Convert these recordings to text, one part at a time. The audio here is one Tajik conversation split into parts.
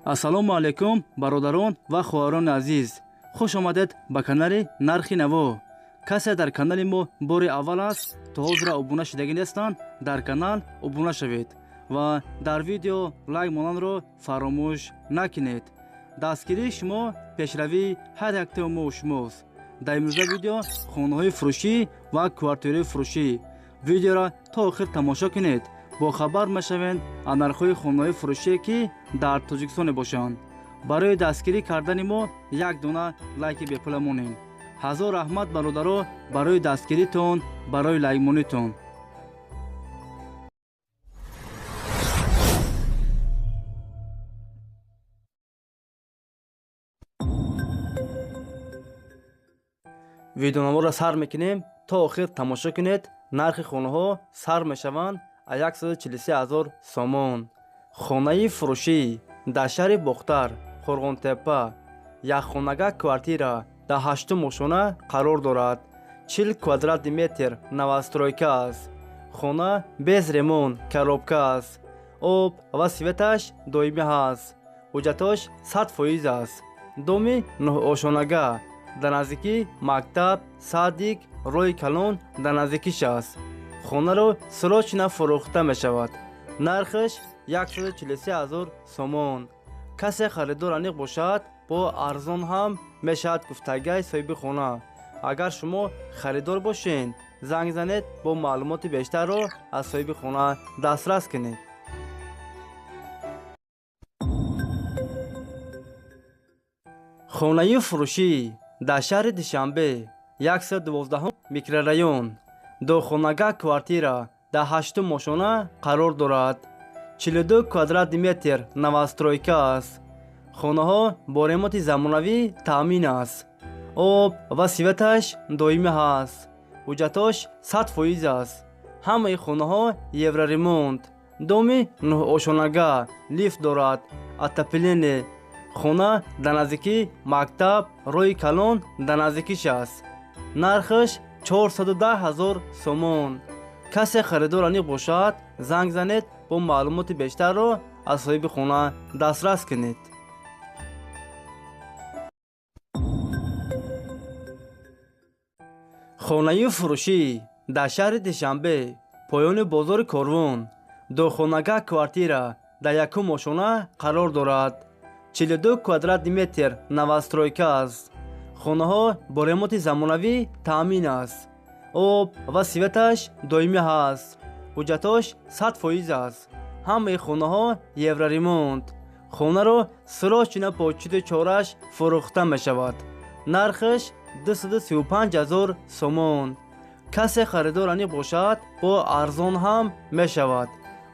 Ассалому алайкум, бародарон ва хоҳарони азиз. Хуш омадед ба канали Нархи Наво. Касе дар канали мо бори аввал аст, то ҳозира обуна шудагӣ нестанд, дар канал обуна шавед ва дар видео лайк монанро фаромӯш накунед. Дастгирии шумо пешравии ҳар яктаи мо шумост. Дар имрӯза видео хонаҳои фурӯшӣ ва квартираҳои фурӯшӣ. Видеоро то охир тамошо кунед. Бохабар мешавед аз нархҳои хонаҳои фурӯшие ки дар Тоҷикистон мебошанд. Барои дастгирӣ кардани мо як дона лайки бепула монед. Ҳазор раҳмат, бародаро, барои дастгиритон, барои лайкмонитон. Видеонаморо сар мекунем, то охир тамошо кунед. Нархи хонаҳо сар мешаванд аз 143 ҳазор сомон. Хонаи фурӯшӣ дар шаҳри Бохтар, Қурғонтеппа, якхонага квартира дар ҳаштум ошона қарор дорад. 40 квадратный метр, новостройка аст. Хона без ремонт, коробка аст. Об ва светаш доимӣ ҳаст. Ҳуҷҷатош 100% аст. Доми нӯҳошонага дар наздикии мактаб, садик, роҳи калон дар наздикиш аст. Хонаро срочно фурӯхта мешавад. Нархаш 143 ҳазор сомон. Касе харидор аниқ бошад, бо арзон ҳам мешавад, гуфтагай соҳиби хона. Агар шумо харидор бошед, занг занед, бо маълумоти бештарро аз соҳиби хона дастрас кунед. Хонаи фурӯшӣ дар шаҳри Душанбе, 112 микрорайон, духонага квартира дар ҳаштум ошона қарор дорад. 42 квадратный метр, новостройка аст. Хонаҳо бо ремонти замонавӣ таъмин аст. Об ва светаш доимӣ ҳаст. Ҳуҷҷатош 100% аст. Ҳамаи хонаҳо евроремонт. Доми нӯҳошонага лифт дорад, отопление. Хона дар наздикии мактаб, роҳи калон дар наздикиш аст. Нархаш 410 ҳазор сомон. Касе харидор аниқ бошад, занг занед, бо маълумоти бештарро аз соҳиби хона дастрас кунед. Хонаи фурӯшӣ дар шаҳри Душанбе, поёни бозори Корвон, духонага квартира дар якум ошона қарор дорад. 42 квадратный метр, новостройка аст. Хонаҳо бо ремонти замонавӣ таъмин аст. Об ва светаш доимӣ ҳаст. Ҳуҷҷатош 100% аст. Ҳамаи хонаҳо евроремонт. Хонаро срочно бо чиду чораш фурӯхта мешавад. Нархаш 235 ҳазор сомон. Касе харидор аниқ бошад, бо арзон ҳам мешавад.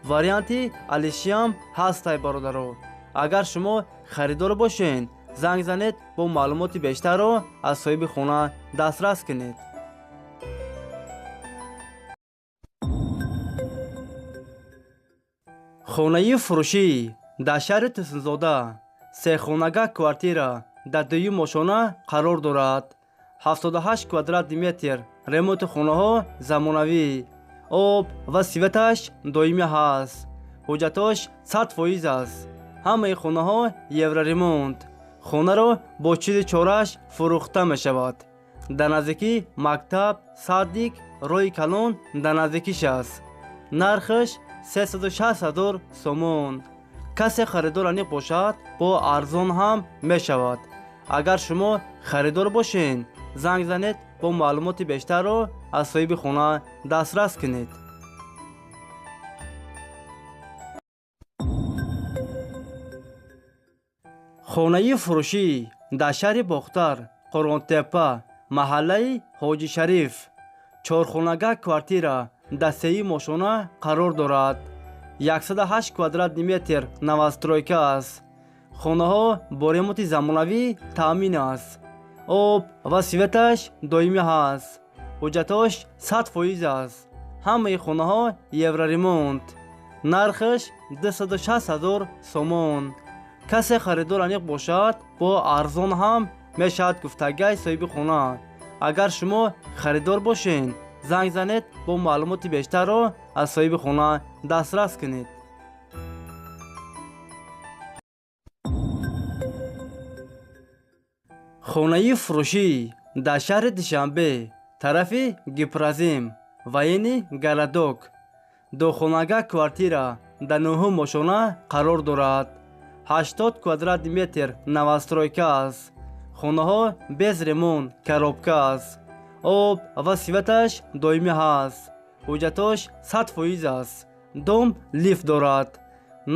Варианти алишиам ҳастай, бародаро. Агар шумо харидор бошед, занг занед, бо маълумоти бештарро аз соҳиби хона дастрас кунед. Хонаи фурӯшӣ дар шаҳри Тусунзода, сехонага квартира дар дуюм ошона қарор дорад. 78 квадратный метр, ремонти хонаҳо замонавӣ. Об ва светаш доимӣ ҳаст. Ҳуҷҷатош 100% аст. Ҳамаи хонаҳо евроремонт. Хонаро бо чизи чораш фурӯхта мешавад. Дар наздикии мактаб, садик, роҳи калон дар наздикиш аст. Нархаш 360 ҳазор сомон. Касе харидор аниқ бошад, бо арзон ҳам мешавад. Агар шумо харидор бошед, занг занед, бо маълумоти бештарро аз соҳиби хона дастрас кунед. Хонаи фурӯшӣ дар шаҳри Бохтар, Қурғонтеппа, маҳаллаи Ҳоҷи Шариф, чорхонага квартира дар сеюм ошона қарор дорад. 108 квадратный метр, новостройка аст. Хонаҳо бо ремонти замонавӣ таъмин аст. Об ва светаш доимӣ ҳаст. Ҳуҷҷатош 100% аст. Ҳамаи хонаҳо евроремонт. Нархаш 260 ҳазор сомон. Касе харидор аниқ бошад, бо арзон ҳам мешавад, гуфтагай соҳиби хона. Агар шумо харидор бошед, занг занед, бо маълумоти бештарро аз соҳиби хона дастрас кунед. Хонаи фурӯшӣ дар шаҳри Душанбе, тарафи Гипрозем, военный городок. Духонага квартира дар нӯҳум ошёна қарор дорад. 80 квадратный метр новостройка аст. Хонаҳо без ремонт, коробка аст. Об ва светаш доимӣ ҳаст. Ҳуҷҷатош 100% аст. Дом лифт дорад.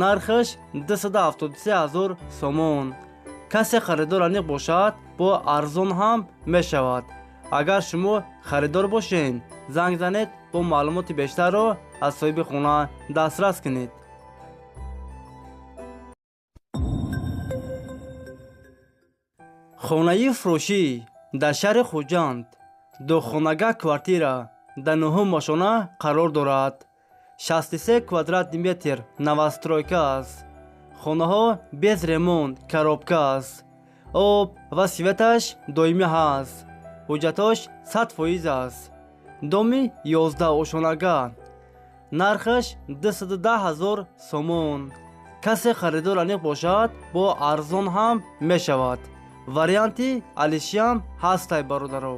Нархаш 273 ҳазор сомон. Касе харидор аниқ бошад, бо арзон ҳам мешавад. Агар шумо харидор бошед, занг занед, бо маълумоти бештарро аз соҳиби хона дастрас кунед. Хонаи фурӯшӣ дар шаҳри Хуҷанд, духонага квартира дар нӯҳум ошёна қарор дорад. 63 квадратный метр новостройка аст. Хонаҳо без ремонт, коробка аст. Об ва светаш доимӣ ҳаст. Ҳуҷҷатош 100% аст. Доми 11 ошёнага. Нархаш 210 ҳазор сомон. Касе харидор аниқ бошад, бо арзон ҳам мешавад. Варианти алишиам ҳастай, бародаро.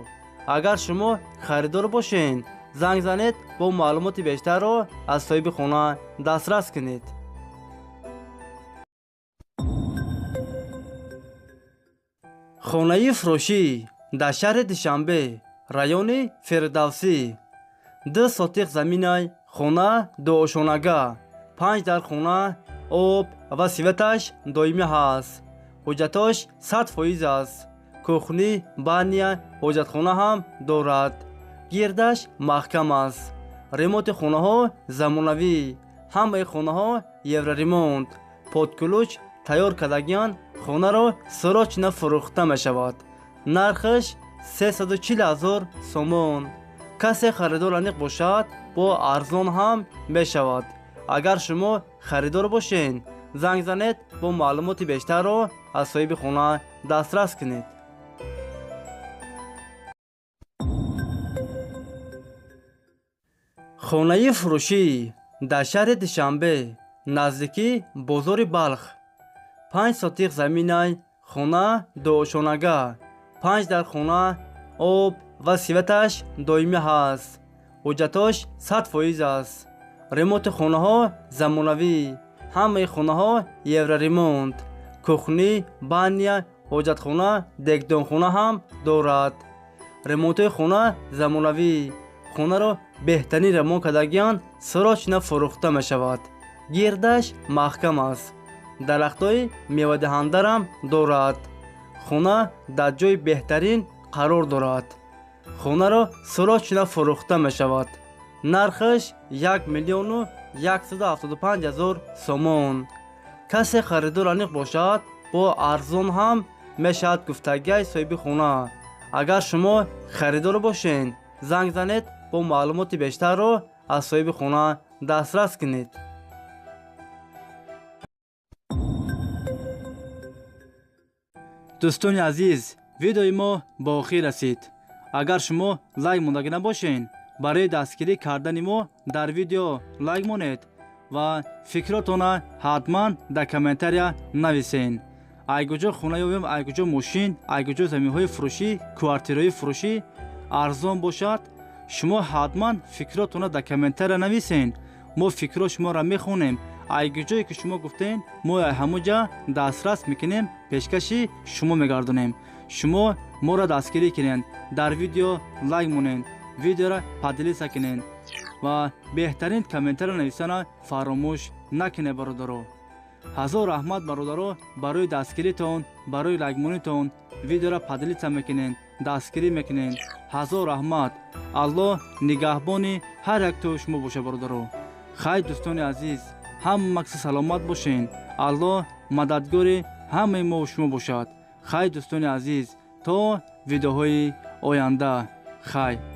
Агар шумо харидор бошед, занг занед, бо маълумоти бештарро аз соҳиби хона дастрас кунед. Хонаи фурӯшӣ дар шаҳри Душанбе, райони Фирдавсӣ. 2 сотиқ заминай, хона дуошонага, 5 дар хона, об ва светаш доимӣ ҳаст. Ҳуҷҷатош 100% аст. Кухни, баня, ҳоҷатхона ҳам дорад. Гирдаш маҳкам аст. Ремонти хонаҳо замонавӣ. Ҳамаи хонаҳо евроремонт. Под ключ тайёр кардагиан, хонаро срочно фурӯхта мешавад. Нархаш 340 ҳазор сомон. Касе харидор аниқ бошад, бо арзон ҳам мешавад. Агар шумо харидор бошед, занг занед, бо маълумоти бештарро аз соҳиби хона дастрас кунед. Хонаи фурӯшӣ дар шаҳри Душанбе, наздикии бозори Балх. 5 сотиқ заминай, хона дуошонага, 5 дар хона, об ва светаш доимӣ ҳаст. Ҳуҷҷатош 100% аст. Ремонти хонаҳо замонавӣ. Ҳамаи хонаҳо евроремонт. Кухни, баня, ҳоҷатхона, дегдонхона ҳам дорад. Ремонтҳои хона замонавӣ. Хонаро беҳтарин ремонт кардагиан, срочно фурӯхта мешавад. Гирдаш маҳкам аст. Дарахтҳои мевадиҳандарам дорад. Хона дар ҷои беҳтарин қарор дорад. Хонаро срочно фурӯхта мешавад. Нархаш 1 миллиону 175 ҳазор сомон. Касе харидор аниқ бошад, бо арзон ҳам мешавад, гуфтагиаи соҳиби хона. Агар шумо харидор бошед, занг занед, бо маълумоти бештарро аз соҳиби хона дастрас кунед. Дӯстони азиз, видеои мо ба охир расид. Агар шумо лайк мондагӣ набошед, барои дастгирӣ кардани мо дар видео лайк монед ва фикротонро ҳатман дар комментария нависед. Ай куҷо хона ёбем, ай куҷо мошин, ай куҷо заминҳои фурӯшӣ, квартираҳои фурӯшӣ арзон бошад, шумо ҳатман фикротонро дар комментария нависед. Мо фикрҳо шуморо мехонем. Ай куҷое ки шумо гуфтед, мо ай ҳамон ҷа дастрас мекунем, пешкаши шумо мегардонем. Шумо моро дастгирӣ кунед, дар видео лайк монед, видеоро поделиться кунед ва беҳтарин комментария нависана фаромӯш накунед, бародаро. Ҳазор раҳмат, бародаро, барои дастгиритон, барои лайкмонитон, видеоро поделиться мекунед, дастгирӣ мекунед. Ҳазор раҳмат. Аллоҳ нигаҳбони ҳар як тои шумо боша, бародаро. Хайр, дӯстони азиз, ҳама касе саломат бошен. Аллоҳ мададгори ҳамаи мо шумо бошад. Хайр, дӯстони азиз, то видеоҳои оянда. Хайр.